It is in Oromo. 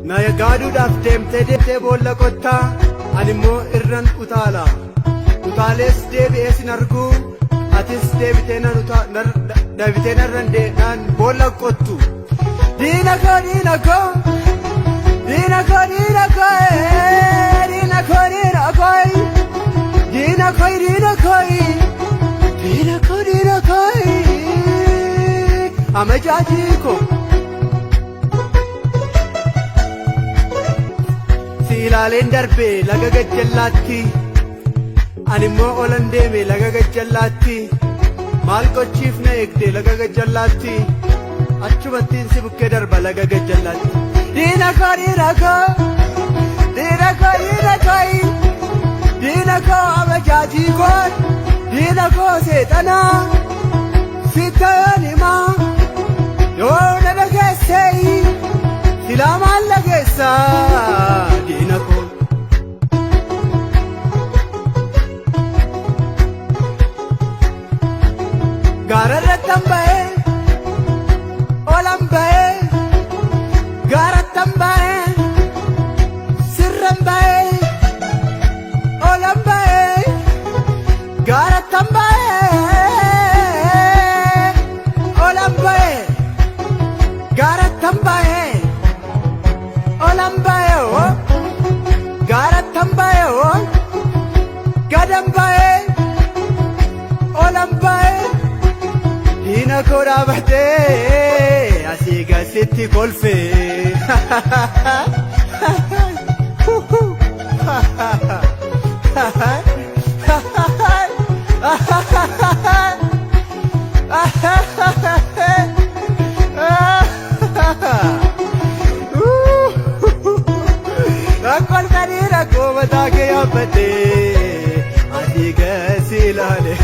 Na gaaduudhaaf deemtee deemtee boolla qottaa, ani immoo irran utaala. Utaalees deebi'ee sin arguu, atis deebitee nan utaa deebitee narran naan boolla qottu. Diina koo, diina koo, diina koo, diina koo, diina koo, diina koo, diina koo, diina koo, diina koo, diina koo, amajaajii koo. Si ilaaleen darbe laga gajjallaatti, ani immoo olan deeme laga gajjallaatti. Maal gochiif na eegde laga gajjallaatti? Achumattiin si bukkee darba laga gajjallaatti. Diina koo, diina koo, diina koo, diina koo, diina koo, amajaajii koo, diina koo, seexanaa sittayoon himaa yoo na dhageessee silaa maal dhageessaa, diina koo. Gaara irrattan ba'ee, olan ba'ee, gaarattan ba'ee, sirran ba'ee, olan ba'ee, gaarattan ba'ee, olan ba'ee, gaarattan ba'ee, olan ba'ee, oo gaarattan ba'ee, oo gadan ba'ee, olan ba'ee. Diina koo dhaabatee asii gasitti kolfee. Rakkoon sadii rakkoo mataa kee yaabbadhee asii gasi ilaale.